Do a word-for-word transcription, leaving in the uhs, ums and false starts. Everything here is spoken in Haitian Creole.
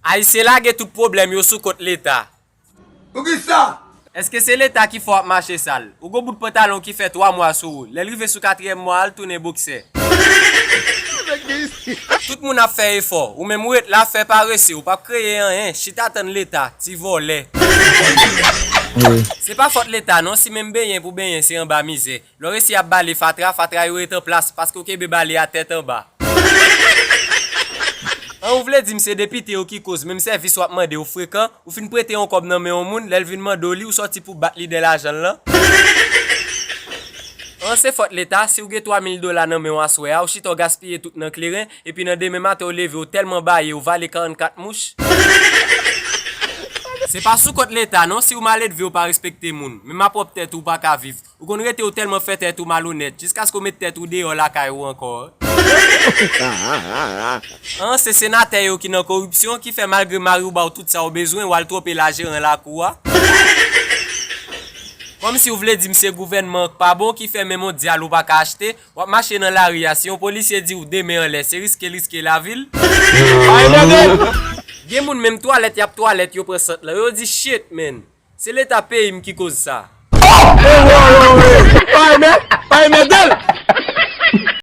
Ayisyen lage tout pwoblèm yo sou kont Leta. Poukisa? Èske se Leta ki fè w ap mache sal? Ou gon bout pantalon ki fè twa mwa sou ou, lè l rive sou katriyèm mwa a, l tounen boksè. Tout moun ap fè efò, ou menm ou ret la fè parese, ou p ap kreye anyen, chita tann Leta, ti vòlè. Se pa fòt Leta non, si menm benyen pou benyen se anba mizè. Lè w resi ap bale fatra, fatra yo ret an plas paske w kenbe bale a tèt anba. An ou vle di m se depite yo ki koz menm sèvis w ap mande yo frekan, ou fin prete yon kòb nan men yon moun, lè l vin mande w li, ou sòti pou bat li dèyè lajan l lan? An se fòt Leta, si w gen twa mil dola nan men w aswè a, ou chita w gaspiye tout nan kleren, epi nan demen maten w leve w tèlman baye w vale karannkat mouch. Se pa sou kont Leta non, si w maledve yo pa respekte moun, menm a pwòp tèt ou w pa ka viv. Ou konn rete w tèlman fè tèt ou malonèt, jiskaske w met tèt ou deyò lakay ou ankò. An se senatè yo ki nan koripsyon ki fè malgre mari w ba w tout sa w bezwen, w al twonpe lajeran lakou a. Kòmsi w vle di m se gouvènman an k pa bon ki fè menm yon dyal ou pa ka achte, w ap mache nan lari a, si yon polisye di w de men anlè, se riske l riske lavi l. Gen moun menm twalèt y ap twalèt yo pran sant lan, yo di shit man, se Leta peyi m ki koz sa. Pa renmen, pa renmen del.